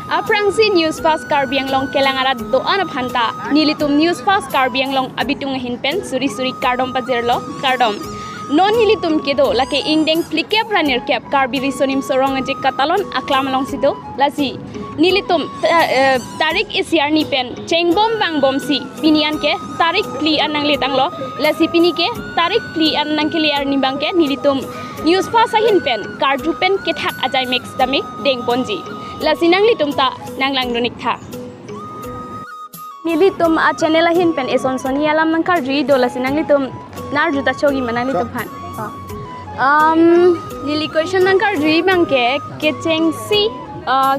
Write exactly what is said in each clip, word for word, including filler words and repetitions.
Aphrangsi News Fast Karbi Anglong kelang arat do-an aphanta nelitum News Fast Karbi Anglong abitung ahin pen suri suri kardom pajirlo, kardom. Non nelitum kedo lake ingdeng phlikep ra nerkep Karbi Riso Nimso Rong Aje Katalon aklam alongsi do. Lasi nelitum ta-, eh, tarik isi arni pen chengbom vangbomsi pini anke tarik phli an nangletanglo. Lasi pini ke tarik phli an nangkele arni abangke nelitum News Fast ahin pen karju pen kethak ajai mek sitame dengponji. Lasi nanglitum ta nanglangdun-ik tha. Nelitum a-channel ahin pen eson sonni alam nangkarju-i do, lasi nanglitum narju ta chokji ma nanglitum aphan. Um, neli question nangkarju-i abangke kechengsi, uh,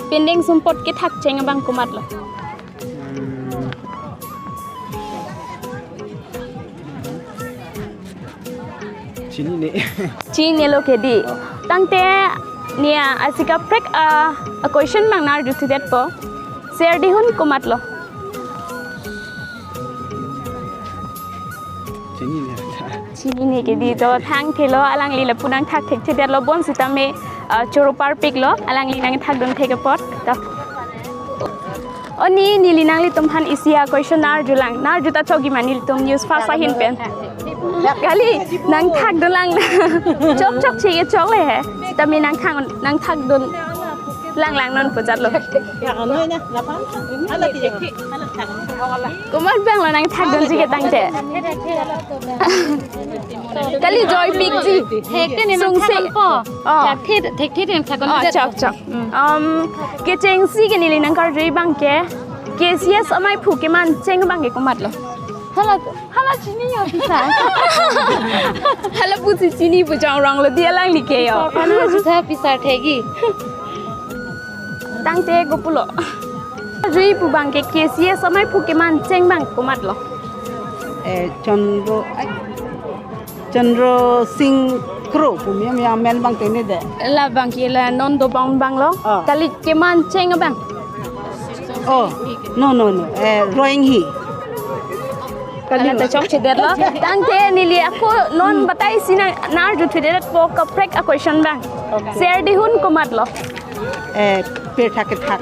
pindeng sumpot kethak cheng abang komatlo? Chinine. Chinine lo ke di. Tangte ne a-asika prek a, a-question abang narju thudetpo. Serdihun komatlo? Chinine. Chinine ke di, to thangthelo, alangli lapu nangthak thekthedetlo, bonsitame, ah, choro parpiklo, alangli nangthakdun thek apot. To. O ni, neli nanglitum aphan isi a-question narjulang, narju ta chokji ma nelitum News Fast ahin pen. Kali, nangthakdunlang. Chok chokche ke chokle he. Sitame nangthak, nangthakdun langlang non pu jatlo. Komat abanglo nangthakdunji ke tangte? Kali joipikji. Thekthe ne sungse nangthakdunpo. Oh. Thekthe, thekthe ne nangthakdun. Oh, chok, chok. Um, kechengsi ke neli nangkarju abangke K C S amaiphu keman cheng abangke komatlo? Hala, hala chini ya pisa. Hala pusi chini pu jong ronglo di alangli ke yo. Kana juta pisa thegi. Tangte kopulo. Jui pu abangke K C S amaiphu keman cheng abang komatlo? Eh, Chandra, ai, Chandra Singh Kro pu mia mia amen abang tene de. La abangke la non dobom abanglo. Ah. Kali keman cheng abang. Oh, no, no, no. Eh, Roing hi. Kali. Ala ta chokchedetlo. Tangte neli ako non batai si nang narju thudetpo kaprek a-question abang. Okay. Serdihun komatlo? Eh, pirthak kethak.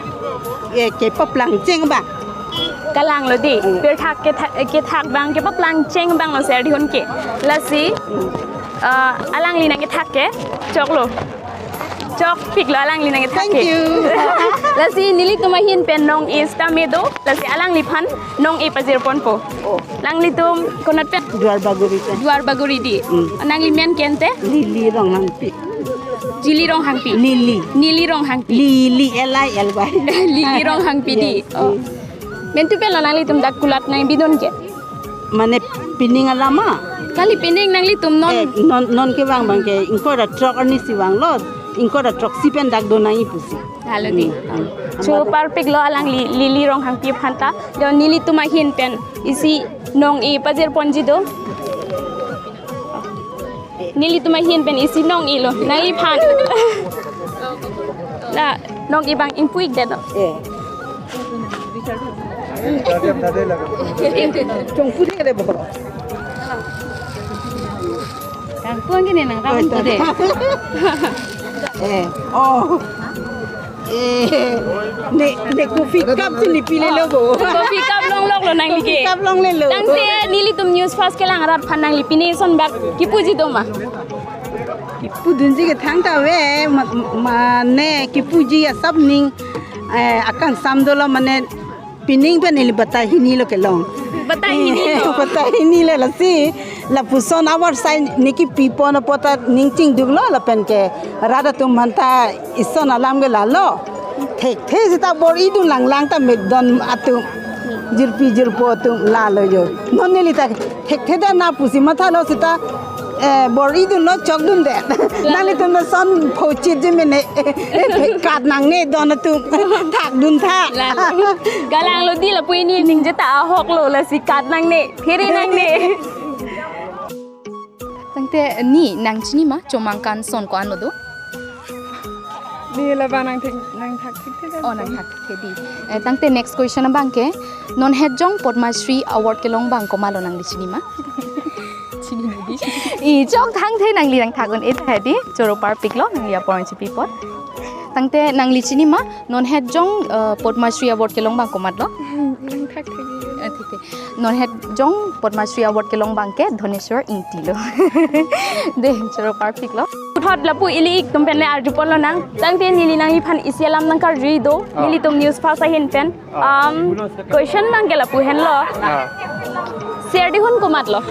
Eh, kepaplang cheng abang. Kalanglo di. Hmm. Pirthak kethak, kethak abang kepaplang cheng abanglo Serdihun ke. Lasi, ah, alangli nangkethak ke choklo. Chokpiklo alangli nangkethak ke. Thank you. Lasi nelitum ahin pen nong-e sitame do. Lasi alangliphan nong-e pajirponpo. Oh. Nanglitum konat pen? Duar Bagori pen. Duar Bagori di. Hmm. Nangli men ke ante? Lily Ronghangpi. Jili Ronghangpi. Lily. Nili Ronghangpi. Lily, L I L Y. Lily Ronghangpi di. Yes. Oh. Mentu pen lo nanglitum dak kulat nangbidun ke? Mane pining alam ma? Kali pining nanglitum non. Eh, non, non kevang abangke ingkoi ra throk arni si vanglo, ingkoi ra throksi pen dak do nangji pusi. Halo di. Hmm. Choro parpiklo alangli, Lily Ronghangpi aphanta. Dak nelitum ahin pen isi nong-e pajirponji do. Nelitum ahin pen isi nong-elo. Nangliphan. La, nong-e abang ingpu-ikdet no? Eh. Chongpu ding de bo. Kangpu angke ne nang ramen tu de. Eh. Oh. Eh, ne, ne coffee cup si ne pilelo bo. Coffee cup longloklo nangli ke. Coffee cup longlelo. Tangte nelitum News Fast kelang arat aphan nangli pine eson bak kipuji do ma? Kipudunji ke thangta ave, ma, mane kipuji asap ning, eh, akangsam dolo mane pining pen neli batai hini lo kelong. Batai hini lo. Batai hini lo lasi. Lapuson abar sai ne kipi pon apot ta ning chingduklo lapen ke rat atum aphanta ison alam ke lalo. Thekthe sita bor-idun langlang ta medon atum. Jirpi jirpo atum lalo jo. Non neli ta thekthe de na pusi mathalo sita, eh, bor-idunlo chokdunde. Nanglitum ta son phochit je mene. Kat nangne don atum. Thakdun tha. Lalo. Galanglo di lapu ini ningje ta ahoklo lasi kat nangne. Phiri nangne. Tangte ni nangchini ma chomangkan son ko-an lo do? Ni labang nangthek, nangthak thekthe. Oh, nangthak thekthe di. Eh, tangte next question abangke, non hetjong Padma Shri Award kelong abang komatlo nangli chini ma? Chinine di. I chok thangthe nangli nangthak un-e tha di. Choro parpiklo nangli apor chipi apot. Tangte nangli chini ma, non het jong, eh, Padma Shri Award kelong abang komatlo? Nangthakthak. Eh, thik, thik. Non het jong Padma Shri Award kelong abang ke Dhaneshwar Ingti lo. Dei, choro parpiklo. Puthot lapu ili ik atum pen le arjupon lonang. Tangte neli nangliphan isi alam nangkarjui do. Ah. Nelitum News Fast ahin pen. Ah. Um, question abang ke lapu henlo. Ah. Serdihun komatlo?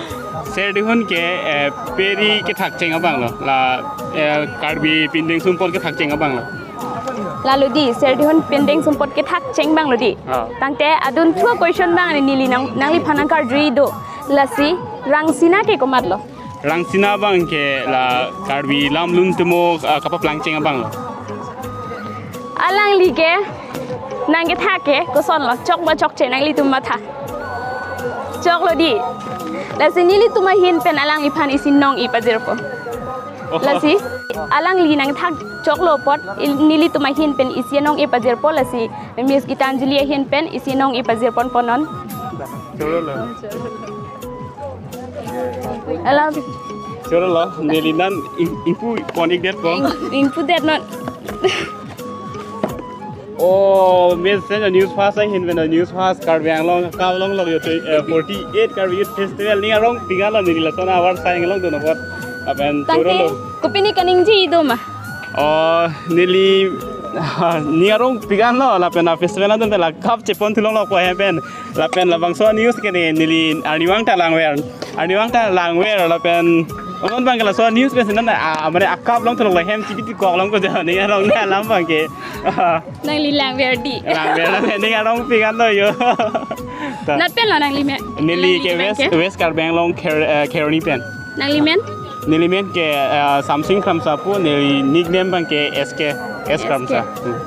Serdihun ke, eh, peri kethakcheng abang lo. La, eh, Karbi pindeng sumpot kethakcheng abang lo. Lalo dei, Serdihun pindeng sumpot kethakcheng abang lo dei. Ah. Tangte adunthu question abang neli nang, nangliphan nangkarjui do. Lasi, Rangsina ke komatlo? Rangsina abang ke la Karbi lam lun tumo, ah, kapaplangcheng abang lo. Alangli ke nangkethak ke kosonlo, chok ba chokche nanglitum matha? Choklo dei. Lasi nelitum ahin pen alangliphan isi nong-e pajirpo. Oh. Lasi alangli nangthak choklo apot il-, nelitum ahin pen isi nong-e pajirpo, lasi Miss Gitanjali ahin pen isi nong-e pajirponpo non. Chorolo. Alam. Chorolo, neli non ing-, ingpu pon-ikdetpo. Ing-, ingpudet non. Oh, Miss Sena News Fast ahin pen News Fast Karbi Anglong kaplong lo yo, eh, forty-eight Karbi Youth Festival ning arong pik-an lo, neli lason award sai ngelong do apot. Lapen tangte chorolo. Kopine kaningje do ma? Oh, neli, ah, ning arong pik-an lo, lapen a festival atum pen la cup chepon thulong lo ko hem pen. Lapen labangso news ke ne neli arnivang ta langver. Arnivang ta langver lapen non abang ke laso news pen si non, ah, mane a cup long thulong lo hem chipi ti kok long ko ja ning arong ne alam abang ke. Ah. Nangli langver dei. Langver lapen ning arong pik-an lo yo. Ta. Nat pen lo nangli men? Neli ke nangli pen West, ke? West Karbi Anglong Kher-, eh, Kheroni pen. Nangli men? Neli men ke, eh, Samsing Kramsa pu, neli nickname abang ke S K, S Kramsa. Hmm.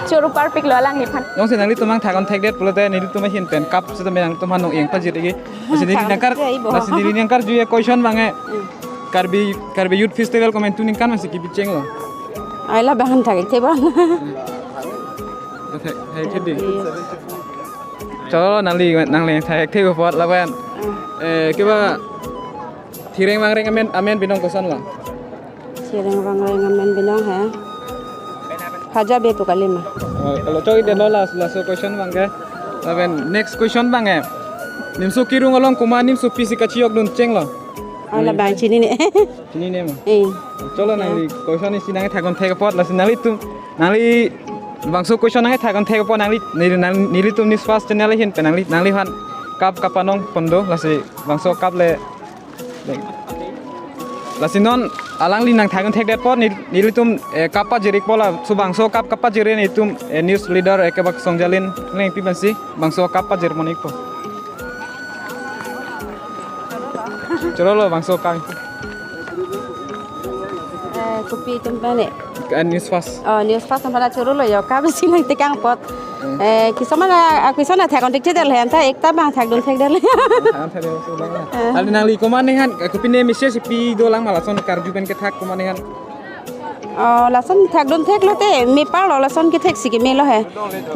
Choro parpiklo alangliphan. Jongsi nanglitum nangthak-un thekdet pulote nelitum ahin pen cup seta me nangtum aphan nong-e pajir-ikji. Lasi neli nangkar, lasi neli nangkarjui question abang ke. Hmm. Karbi, Karbi Youth Festival komantu ningkan masi kipi chenglo? Ai labang thak-ik theba. Thak, thak-ik thedi. Yes. Choro nangli, nangli thak-ik thek apot lapen. Hmm. Eh, kiba Thireng Vangreng amen, amen binong kosonlo? Thireng Vangreng amen binong he. Haja be pu kalima. Oh, kalau chok-ikdetlo la, laso question abang ke. Lapen next question abang ke. Nimso kerung along komat nimsopi si kachijokdun chenglo? Oh, labang chinine. Chinine ma? Eh. Choro nangli question isi nangthak-un thek apot lasi nanglitum, nangli bangso question nangthak-un thek apot nangli, neli, nang, nelitum News Fast channel ahin pen nangli, nangliphan cup kapanong pon do lasi bangso cup le. Lasi non alangli nangthak-un thekdet apot nel-, nelitum, eh, cup pajir-ikpo, laso bangso cup kapajir nelitum, eh, news leader, eh, kebak Songjalin Engti pensi bangso cup pajirpon-ikpo. Chorolo bangso cup. Eh, kopi atum pen ne? Kan News Fast. Oh, News Fast atum pen chorolo yo, cup isi nangtekang apot. Hmm. Eh, kisuman a, a kisuman athak-un thekthedetlo he, anta ekta abang thak-un thekdetlo. Thak-un thekdetlo, so lang. Eh. Kali nangli komat ningkan, eh, kopine message si pi dolang ma lason karju pen kethak komat ningkan? Oh, lason thak-un theklote, me parlo lason kethek si kemelo he.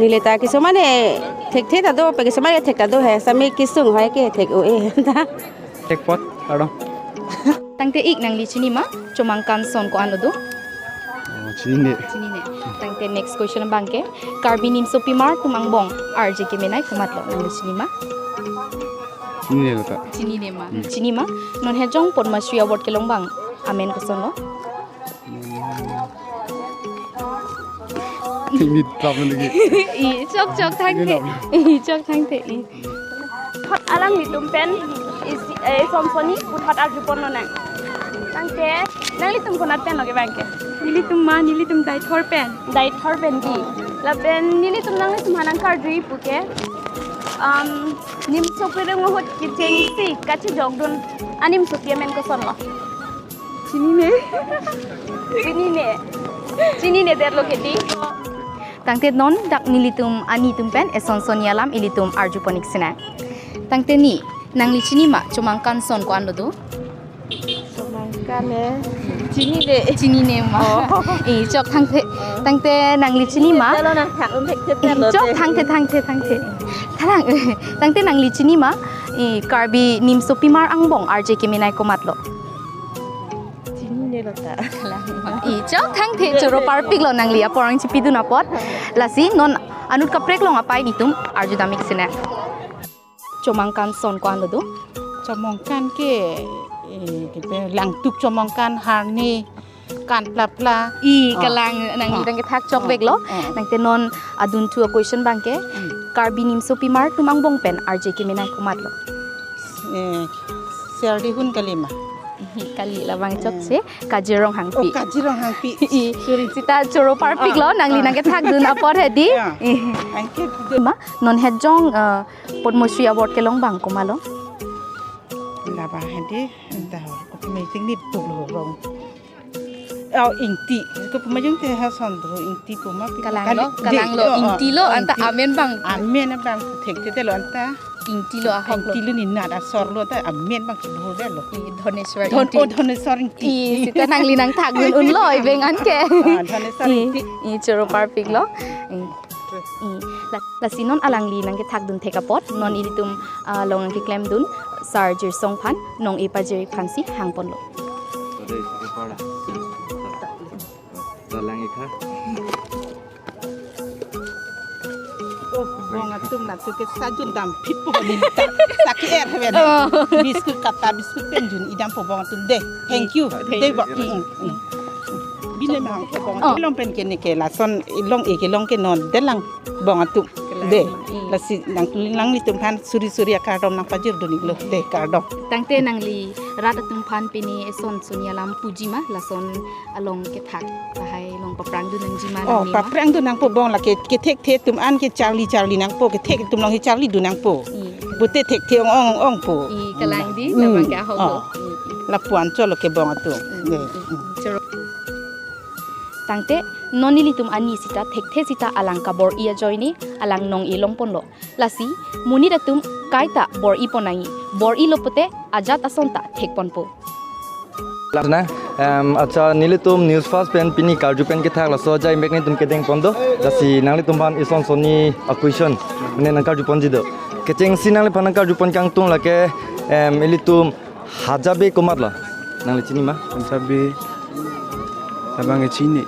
Neli ta kisuman ne thekthe ta do, pe kisuman ne thek ta do he, sami kesung hai kethek o e ta. Thek apot, ardom. Tangte ik nangli chini ma, Chomangkan ason ko-an lo do? Oh, chinine. Chinine. Tangte next question abang ke, Karbi nimsopimar atum angbong arje kemenei komatlo nangli chini ma? Chinine lo ta. Chinine ma. Hmm. Chini ma, non het jong Padma Shri Award kelong abang amen kosonlo? Ini problem lagi. I, chok, chok, thangthe. Ini problem. I, chok, thangthe. I. Thot alanglitum pen isi, eh, Sonsoni puthot arjupon lonang. Tangte, nanglitum konat pen lo ke abang ke? Nelitum ma, nelitum Deithor pen. Deithor pen dei. Lapen nelitum nanglitum aphan nangkarju-ik pu ke, um, nimsopi rong ahut kechengsi kachijokdun animsopi amen kosonlo? Chinine. Chinine. Chininedetlo ke dei. Tangte non dak nelitum ani atum pen eson sonni alam ilitum arjupon-ik sinang. Tangte ni, nangli chini ma, Chomangkan ason ko-an lo do? Chomangkan, eh. Chinine. Chinine ma. Oh. Eh, chok thangthe. Oh. Tangte nangli chini ma. Chalo nang thak-un thekthedetlo. Eh, chok thangthe, thangthe, thangthe. Tharang, tangte nangli chini ma, eh, Karbi nimsopimar angbong arje kemenei komatlo? Chinine. Kalang ma. I chok thangthe, choro parpiklo nangli apor nangchipidun apot. Lasi non anut kaprek along apai ilitum arjudam ik sine. Chomangkan ason ko-an lo do? Chomangkan ke, eh, kepe langtuk chomangkan, harni, kan plapla. I, ah, kalang, nangli, ah, nangkethak chokveklo. Ah, ah. Nangte non adunthu a-question abangke, hmm, Karbi nimsopimar atum angbong pen arje kemenei komatlo? Eh, Serdihun kali ma? Kali, labang chokche, Kaji Ronghangpi. Oh, Kaji Ronghangpi. I, sorry, sita choro parpiklo, ah, nangli, ah, nangkethakdun apot hedi. Ah. I. Anke de- Ma, non het jong, eh, Padma Shri Award kelong abang komatlo? Labang hedi, anta ho, kopi meeting ni puklo rong. Oh, Ingti. Kopi majung te ha sondro Ingti puma pi-, kalanglo, kali-, kalanglo, oh, oh, Ingtilo, anta Ingti. Amen abang. Amen abang thekthedetlo anta. Ingtilo ahoklo. Ingtilo ni nat asorlo ta amen abang chibodetlo. I Dhoneswar Dhon-, Ingti. Oh, Dhoneswar Ingti. I, sita nangli nangthakdun unlo, ibeng anke. Ah, Dhoneswar I, Ingti. I choro parpiklo. I. I, la, lasi non alangli nangkethakdun thek apot, non ilitum, ah, along nangkeklemdun, Sar Jirsong aphan, nong-e pajir aphansi hangponlo. Ode, isi ke pala. Talang ikha. Oh, bong atum latum ke sajun damphitpo ni ta. Saki er heven. Oh. Biskut kata, biskut pen jun-i dampo bong atum de. Thank you. Thank you. De bong. Mm, mm. Bine ma bong atum. Oh. Long pen ke ne ke lason long-e kelong ke non detlang bong atum. Kalang. De. Mm. Lasi nangtuling alanglitum aphan suri suri akardom nangpajirdun iklo. De kardom. Tangte nangli rat atum aphan pini eson suni alam puji ma lason along kethak lahai along paprangdun nangji ma. Oh, nangli ma? Paprangdun nangpo bong lake kethekthe atum an ke charli charli nangpo, kethek atum along he charlidun nangpo. Iya. Pute thekthe ong ong ongpo. I, kalang di, hmm, labang ke ahok. Oh. Lapu-an cholo ke bong atum. Hmm. Iya. Hmm. Choro. Tangte non ilitum ani sita thekthe sita alang kabor-i ajoine alang nong-e longponlo. Lasi monit atum kaita bor-ipon nangji. Bor-ilo pute ajat ason ta thekponpo. Lana, em, acha nelitum News First pen pini karju pen kethak laso ajai mek nelitum kedengpon do. Lasi nanglitum aphan eson suni a-question mane nangkarjuponji do. Kechengsi nangliphan nangkarjupon kangtung lake, em, ilitum Hajabe komatlo? Nangli chini ma? Hajabe. Labang ke chini.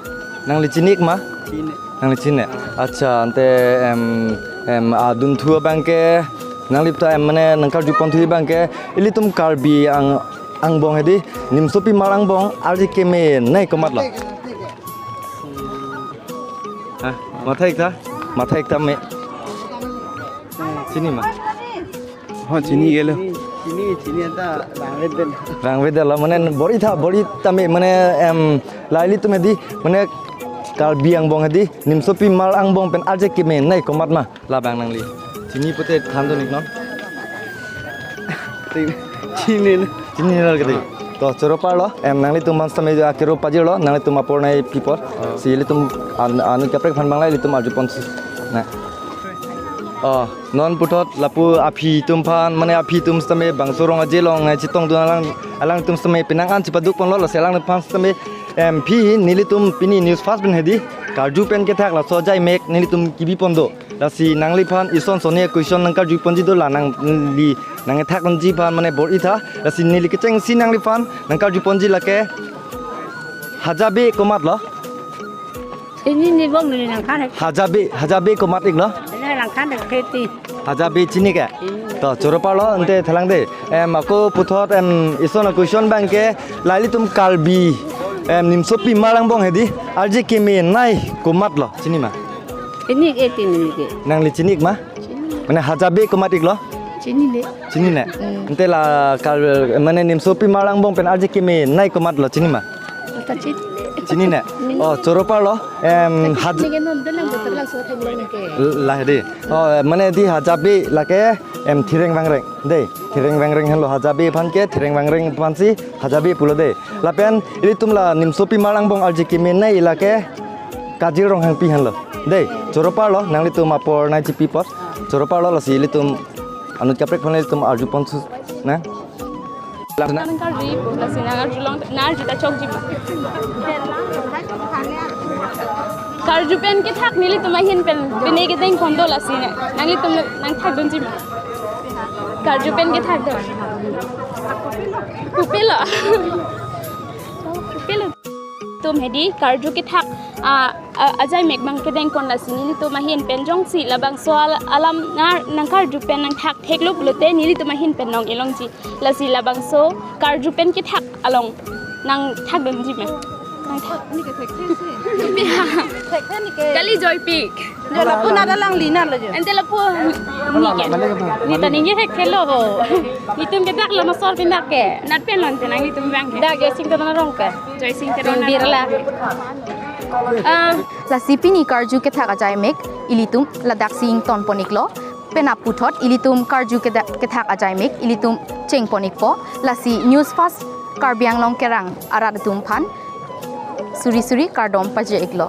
Nangli chini ma? Chini. Nangli chini. Acha, ante, em, em, adunthu abangke, nangli ta, em, mane, nangkarjuponthu abangke, ilitum Karbi ang, angbong hedi, nimsopimar angbong, arje kemenei komatlo? Ha, matha ik tha? Matha ik tha me. Chini ma? Ho, chini gelo. Chini, chini, chini anta rangvedet. Rangvedetlo, mane bor-i tha, bor-i tame, mane, em, la ilitum hedi, mane Karbi angbong hedi, nimsopimar angbong pen arje kemenei komat ma, labang nangli chini pute thandun iknon. Chini na. Chini na kedi. To, choro parlo, em, nanglitum aphan sitame akero pajirlo, nanglitum apor nangpi apot. Ah. Si ilitum an, anut kaprek aphan bang la ilitum arjuponsi. Na. Oh, non puthot lapu aphi atum aphan, mane aphi atum sitame bangso rong aje along nangchetongdun alang, alangtum sitame penang an chepadukponlo, lasi alangtum aphan sitame, em, aphi nelitum pini News First pen hedi karju pen kethak laso ajai mek nelitum kebipon do. Lasi nangliphan eson suni a-question nangkarjuponji do, la nangli nangkethakponji aphan mane bor-i tha. Lasi neli kechengsi nangliphan nangkarjuponji lake Hajabe komatlo? Chini ni bong ni nangkhan. Hajabe, Hajabe komat iklo? Ini nangkhan de kheti. Hajabe chini ke? Chini. To, choro parlo, ante thalang de. Em, ako puthot, em, eson a-question abangke, la ilitum Karbi, em, nimsopimar angbong hedi, arje kemenei komatlo, chini ma? Chini ke, chini ke. Nangli chini ik ma? Chini. Mane Hajabe komat iklo? Chinine. Chinine. Hmm. Ante la kal, mane nimsopimar angbong pen arje kemenei komatlo, chini ma? Ata chinine. Chinine. Hmm. Oh, choro parlo. Em, Haj- Chinine ke non dalam botol langsung thanglong ke. La hedi. Oh, mane di Hajabe lake, em, Thireng Wangreng. De, Thireng Wangreng henlo Hajabe aphan ke, Thireng Wangreng aphansi Hajabe pulo de. Lapen ilitum la nimsopimar angbong arje kemenei lake Kajir Ronghangpi henlo. De, choro parlo, nanglitum apor nangchipi apot. Choro parlo, lasi ilitum anut kaprek aphan ilitum arjuponsi na. Nangkarju, lasi nangarjulong, nangarju ta chokji ma? Karju pen kethak nelitum ahin pen, pine kedengpon do lasi na. Nanglitum nangthakdunji ma? Karju pen kethak do. Kopilo? Kopilo Tum hedi karju kethak, ah, ah, ajaimek abang kedengpon, lasi nelitum ahin pen jongsi labangso al-, alam nar nangkarju pen nangthak theklo pulote nelitum ahin pen nong-e longji. Lasi labangso karju pen kethak along nangthakdunji ma? Nangthak. Neke thekthe si. Thekthe neke. Kali joipik. Jo lapu nat alang li nat lo jo. Ante lapu neke. Neta ningje thekthelo ho. Netum ke dak lo masor pindak ke. Nat pen lo ante nanglitum abang ke. Dak Joysing Teron arong ke. Joysing Teron Birla. Ah, lasi pini karju kethak ajaimek ilitum ladaksi ingtonpon-iklo. Penap puthot ilitum karju keda-, kethak ajaimek ilitum chengpon-ikpo. Lasi News Fast Karbi Anglong Kerang arat atum aphan suri suri kardom pajir-iklo.